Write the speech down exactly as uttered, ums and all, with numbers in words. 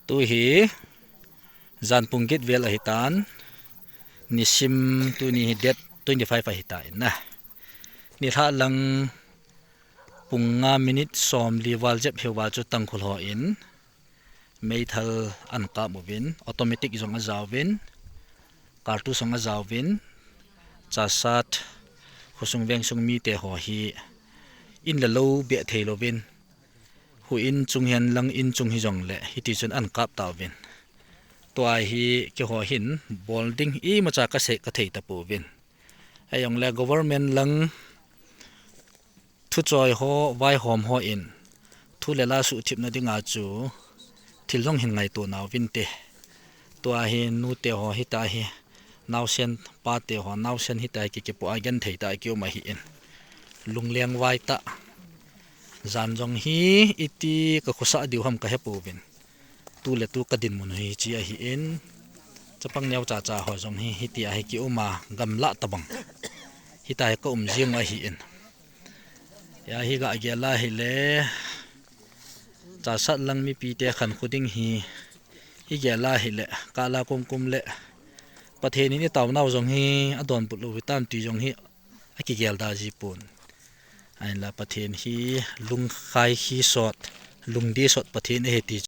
Tu hi jan pung get vel ahitan, nisim tuni hi date twenty five ahitan na. Nilhah lang pung nga minute somli val jep hiuva chu Tangkhul hon meithal ahin kap uvin, automatic jong ajaovin, kartus jong ajaovin, Chassad khosung vengsung mite ho hi in le lou beh thei louvin, hu in chung hihen lang in chung hijongle hitichun ahin kap tauvin. Tua hi keiho hin bol ding imacha kasei kathei tapouvin. Ahijongle government lang thuchoi ho, vaihom hon thu le la suhthipna dinga chu thil jong hin ngaito nauvinte. Tua hi nute ho hitia hi, naosen pate ho, naosen hitia hi kikipoh a genthei tah a kium ahin, lunglengvai tah. Jan jong hi iti kakhosah diu ham kahepouvin, tu le tu kadinmun hi hiche ahin, chapang neocha cha ho jong hi hitia hi kiuma gamlah tobang hitia hi kaum jing u ahin. Ahi, gagel a hile, Chassad lang mipite khankho ding hi igel a hile, kala kumkum le Pathen in itaonau jong hi adonbut lou hitam ti jong hi akigel da jipon. Ahinla Pathen hi lungkhai hi sot, lungdei sot Pathen ahi ti